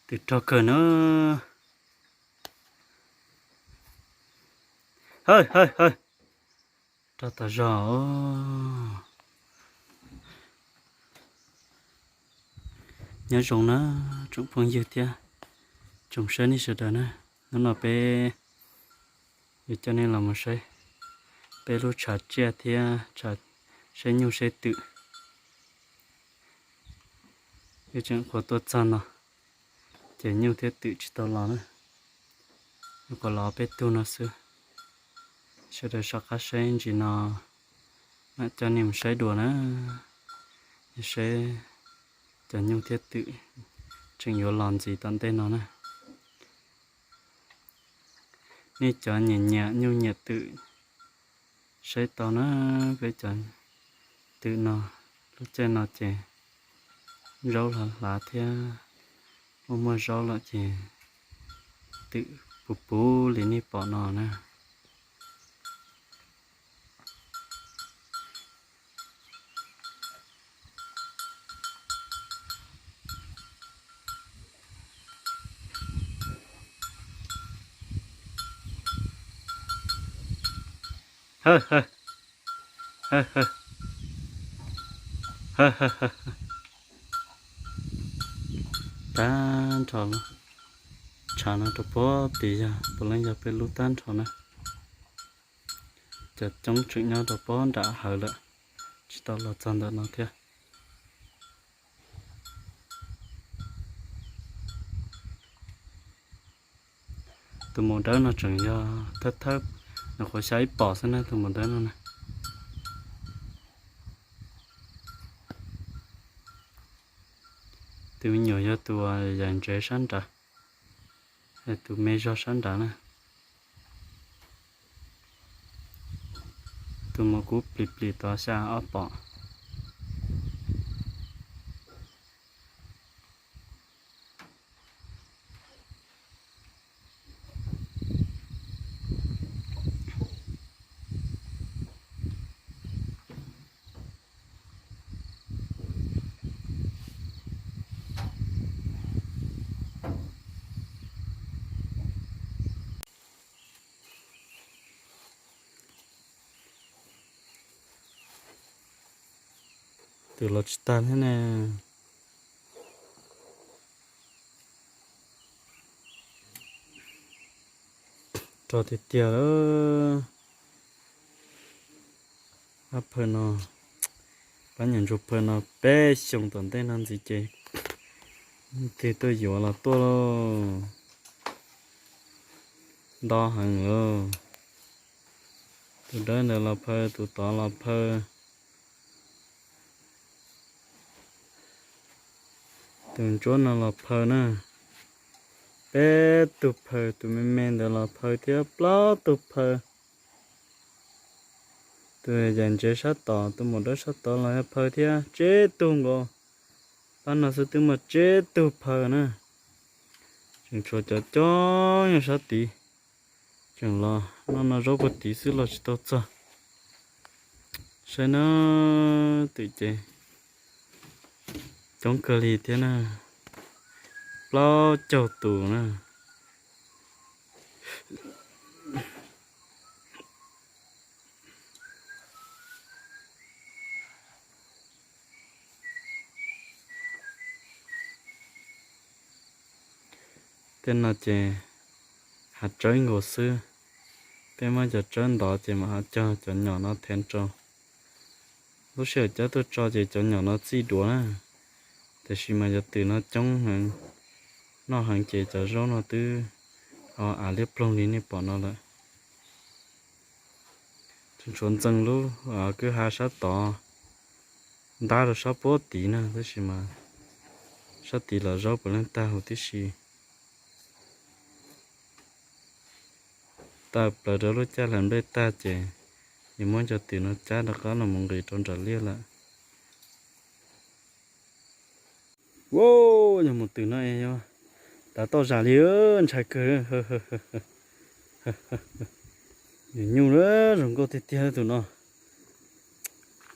Twb rog kawg na. Hawj, hawj, hawj. Rog tas zog. Nyob zoo na, tsoom phooj ywg thiab tsoom saib nej sawv daws na. Hnub no peb yuav coj nej los mus saib peb lub tshav tsiaj thiab tshav, saib nyuj saib twm. Wb tseem qhuav tuaj txog no ces nyuj thiab twm tsis tau los na. Nyuj qhuav los peb tug no xwb. Sawv daws soj qab saib ntsis no, mam coj nej mus saib dua na. Saib cov nyuj thiab twm tseem yuav los ntxiv tom ntej no na. Nej cov nyiam nyiam nyuj nyiam twm saib tau na, peb cov twm no, lub caij no ces zaub hlav hlav thiab muaj muaj zaub lawm ces twm puv puv li nej pom no na. Tag nrho lub tshav no rau puag tid yog puav leej yog peb lub tag nrho na. Cov coob tseem nyob rau puag nram hawv lawm, tsis tau los txog ntawm no thiab. Tus maum dawb no tseem yog thawj thawj, nws qhuav xya ib pom xwb na tus maum dawb no na. Tus me nyuam yog tus yaim ntsev sab nrad, tus me zog sab nrad na. Tus maum kub plis plis tod xya ob pom. Twm los tsis tag thiab ne. Rog tiag tiag lawm. Pab phaw no, pab nyuam ntsuag phaw no peb xyoo tom ntej no ntxiv ces twg tuaj yuav los tuaj lauj. Nto heev lauj. Tus dawb ntawd los phaw, tus tod los phaw. Tus ntsuab no los phaw na. Peb tug phaw, tus me me ntawd los phaw thiab plaub tug phaw. Tus yaim ntsev sab tod, tus maum dawb sab tod los yog phaw thiab tsib tug nkaus. Pab no xwb twb muaj tsib tug phaw na. Tseem tshuav cov coob nyob sab tid. Tseem los noj noj zaub puag tid xwb los tsis tau txog. Saib na, twm ces coob kawg li thiab na, plaub caug tus na. Tej no ces hav tsawb nkaus xwb, peb muab cov tsawb ntov ces mam ho cog cov nyom no thev rau. Lub sij hawm cab tuaj tso ces cov nyom no txij duav na, tiam sis mas cov twm no coob heev, noj heev ces cov zaub no twb av liab ploog li nej pom no lawm. Tseem tshuav ntxees lub kwj ha sab tod ntab rau sab puag tid na, tab sis mas sab tid los zaub puav leej tag huv tib si. Tawm plaws rau lub caj hlawv nplej tag ces yuav muab cov twm no cab rov qab los mus nqis rau nram liaj lawm. Ua, yog mus twm no es yog tav toj zam li, ntshai kawg. Nyuam nyuj zoo nkauj tiag tiag tus no.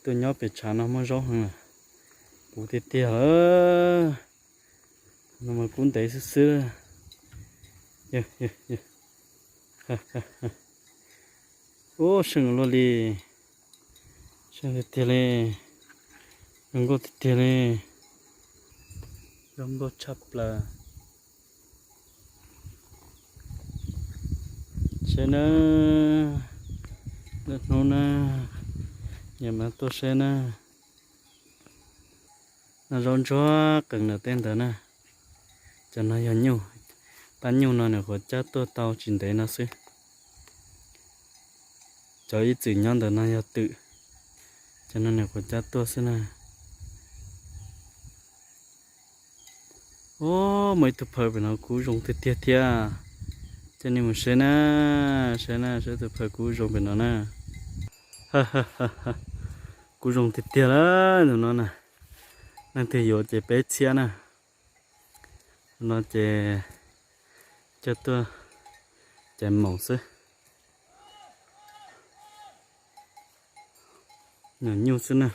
Tuaj nyob pem tshav no muaj zaub heev lawm. Puv tiag tiag lawm. No mas kub ntev xwb xwb. Ub, seej luaj li. Seej tiag tiag li. Zoo nkauj tiag tiag li. Zoo nkauj tshaj plaws. Saib na, lwm hnub na, nyias mam tuaj saib na. No zaub ntsuag qees ntawm tej ntawd na. Cov no yog nyuj, pab nyuj no nws nyuam qhuav cab tuaj tau tsis ntev no xwb. Cov ib txwm nyob ntawm no yog twm, cov no nws nyuam qhuav cab tuaj xwb na. Ub, muaj ib tug phaw pem no kub zoo tiag tiag thiab. Coj nej mus saib na, saib na, saib tus phaw kub zoo pem no na. Kub zoo tiag tiag lawm tus no na. Leej twg yuav ces peb txhiab na. Tus no ces coj tuaj caiv moos xwb. Nyuam nyuj xwb na.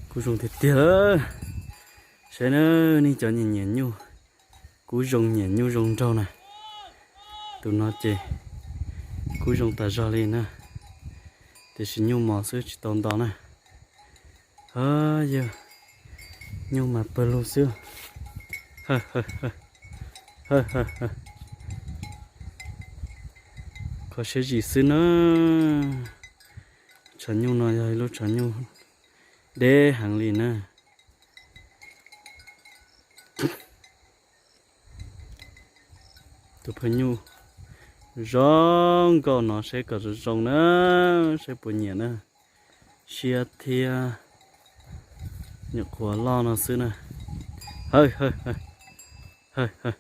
Kub zoo tiag tiag lawm. Saib na, nej cov nyiam nyiam nyuj, kub zoo nyiam nyuj zoo nraug na. Tus no ces kub zoo tas zog li na, tiam sis nyuj mos xwb tsis tau nto na. Yog nyuj mas pawg lug xwb. Kho siab zim xwb na. Tshav nyuj no yog ib lub tshav nyuj deb heev li na. Tus phaw nyuj zoo nkauj no saib kom zoo zoo na, saib puas nyiam na. Siab thiab. Nyuam qhuav loj no xwb na. Hawj, hawj, hawj.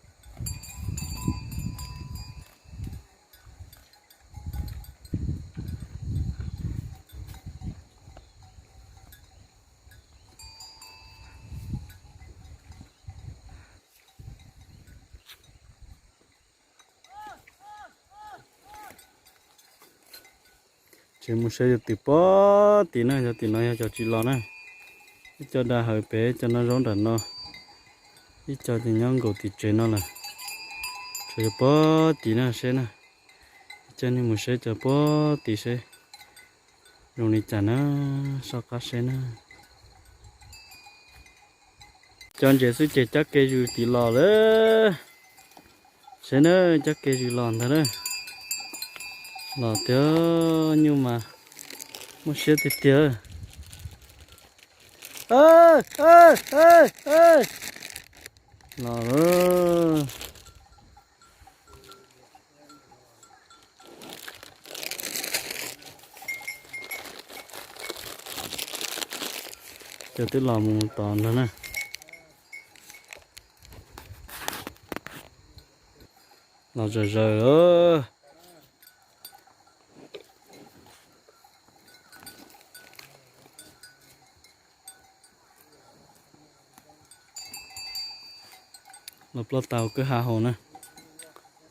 Tseem mus saib yog tim pob tim na, yog tim no yog cov tsis los na. Ib co da hawm pem, ib co noj zaub nram no, ib co ces nyob nkaum tim tsev no lawm. Tseem yog pob tim na seb na. Coj nej mus saib cov pob tim seb zoo li cas na, soj qab seb na. Cov ntses xwb ces cab kev zws tim los lawm. Saib na, cab kev zws los ntag na. Los tiag, nyuj mas muaj siab tiag tiag. Los lawm. Cov twb los mus tod ntag na. Los zawm zawm. Los ploj tau kwj ha hauv na.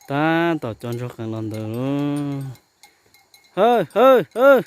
Tab tom cov ntsuag qees los ntawd. Hawj, hawj, hawj.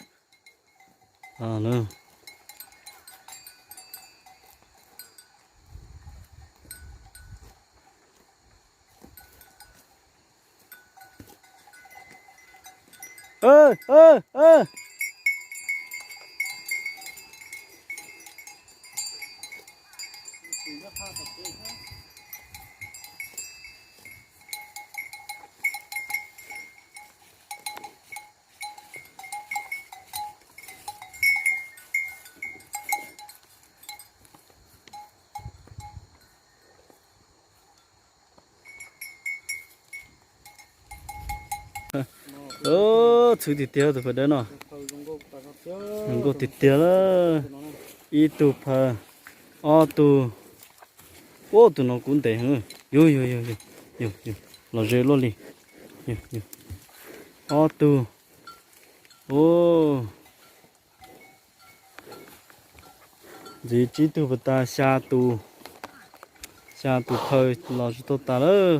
Txhwv tiag tiag tus phaw dawb no. Zoo nkauj tiag tiag lawm. Ib tug phaw, ob tug. Ub, tus no kuv ntes heev. Yug, yug, yug, yug, yug, los ze luaj li. Yug, yug. Ob tug. Ub. Ntxiv tsib tug pas tas xya tus, xya tus phaw los tsis tau tas lawm.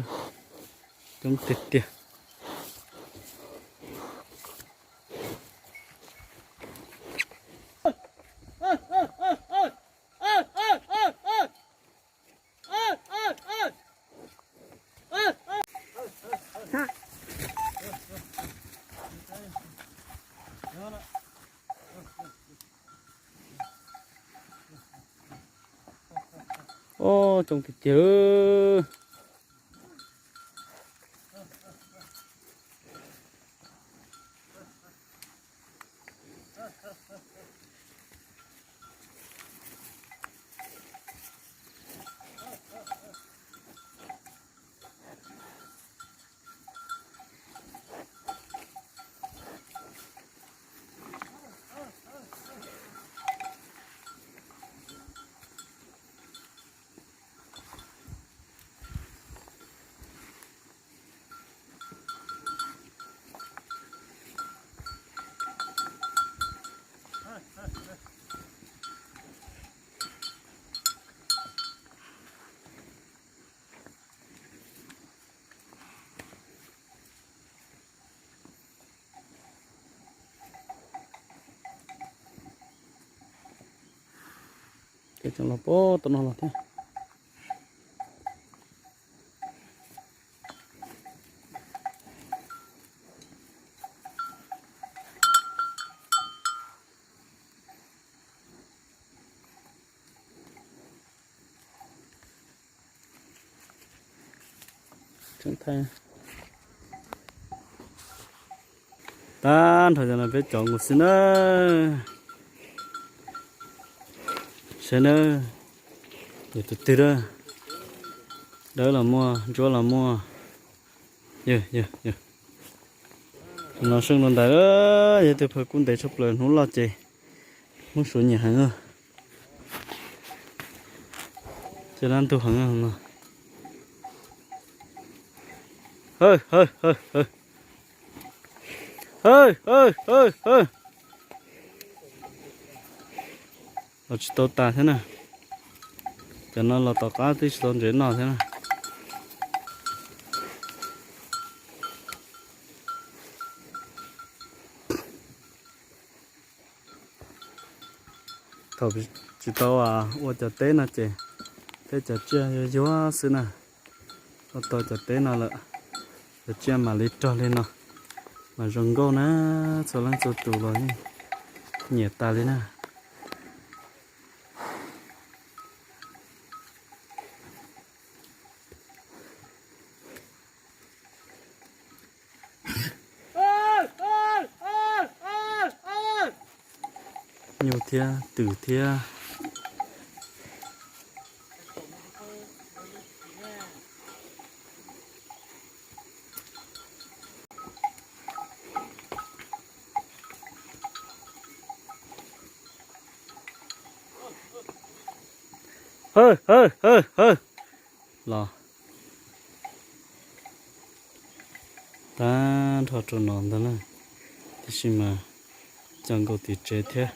Coob tiag tiag. Ob, coob tiag tiag lawm. Cov los puag tom no los thiab. Tag nrho cov no peb cov nkaus xwb na. Saib na, yog tus twg a, dawb los muaj, ntsuab los muaj. Yog, yog, yog. No seej rau ntawd, yog tus phaw kub ntev tshaj plaws, hnub loj ces muab suav nyiam heev. Ces dab ntug heev no. Hawj, hawj, hawj, hawj. Hawj, hawj, hawj, hawj. Los tsis tau tas thiab na. Cov no los tom qab twb tsis tau ntsev noj thiab na. Thaum tsis tau ua cov teb no ces tej cov tsiaj yuag yuag xwb na. Ua tau cov teb no lawm, cov tsiaj mam li rog li no, mas zoo nkauj na, txhua leej txhua tus los yeej nyiam tas li na. Nyuj thiab twm thiab. Hawj, hawj, hawj, hawj. Los tag nrho rau no ntag na, tiam sis mas coj nkaus tim tsev thiab.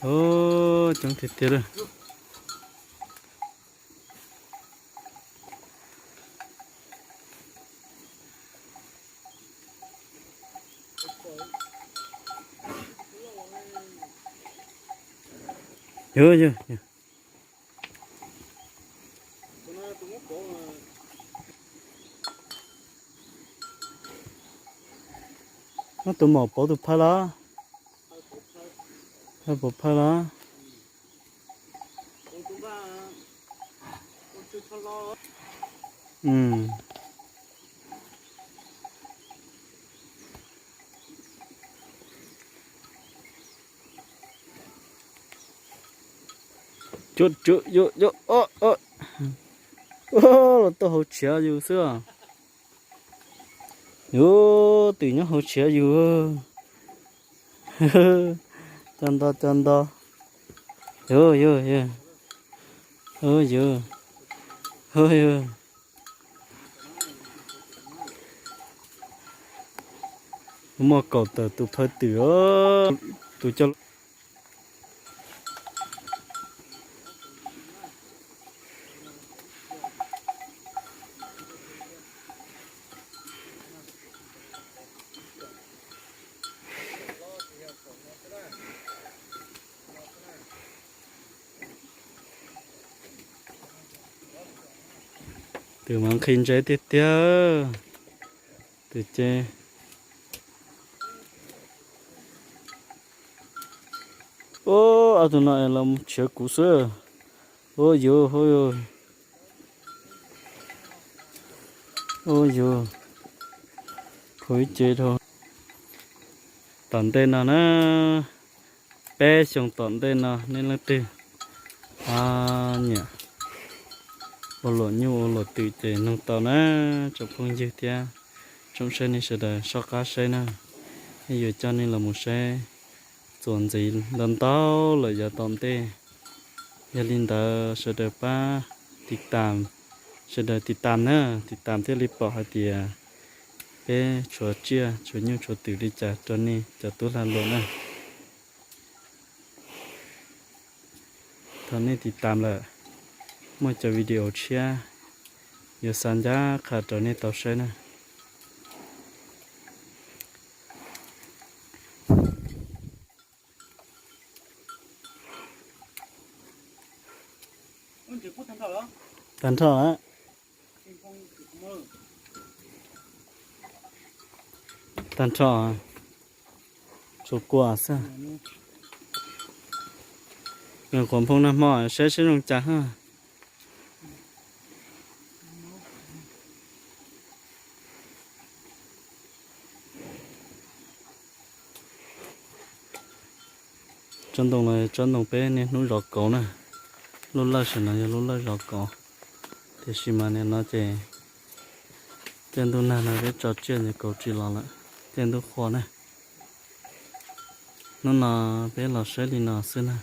Coob tiag tiag lawm. Yog, yog, yog. Muab tus maum pauv tus phawj los? Phawj, pauv phawj los? Cuab cuab yuav yuav, los tuaj hauv tshiav yus xwb. Yus twm nyob hauv tshiav yus. Cov nto cov nto. Yus yus yus. Yus yus. Muaj kaum tawm tus phawj twm, tus coj. Twm mas nqhis ntses tiag tiag. Twm ces, ua, ob tug no es los tshiav kuv xwb. Ua yuv, ua yuv, ua yuv, khuv ib ce rau. Tom ntej no na, peb xyoo tom ntej no nej leej twg nyiam ua luam nyuj ua luam twm ces nug tau na, tsoom phooj ywg thiab tsoom saib nej sawv daws soj qab saib na, nej yuav coj nej los mus saib txuas ntxiv ntau ntau lawm yav tom ntej. Yog li ntawd sawv daws pab tiv tam, sawv daws tiv tam na, tiv tam thiaj li pom hais tias peb tshuav tsiaj tshuav nyuj tshuav twm li cas rau nej cov tub hla luam na. Thaum nej tiv tam lawm, muaj cov video tshiab yuav xa ncaj qha rau nej tau saib na. Tag nrho lawm. Tag nrho, tsuas kua xwb. Qhuav nphoo nag hmo saib seb zoo cas ha. Tsob ntoo no tsob ntoo peb niaj hnub zov kauv na. Lub lawj saum no yog lub lawj zov kauv, tiam sis mas nim no ces caij ntuj nag no peb tso tsiaj ces kauv tsis los lawm, caij ntuj qhua na. Hnub no peb los saib li no xwb na.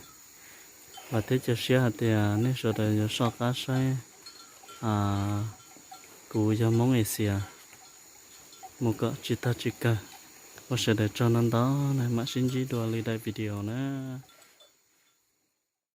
Vam thiab cia siab hais tias nej sawv daws yuav soj qab saib. Kuv yog Hmoob Axias, mus kom tsis tag tsis kawg. Ua sawv daws tsaug ntau ntau na, mam sib ntsib dua lwm daim video na.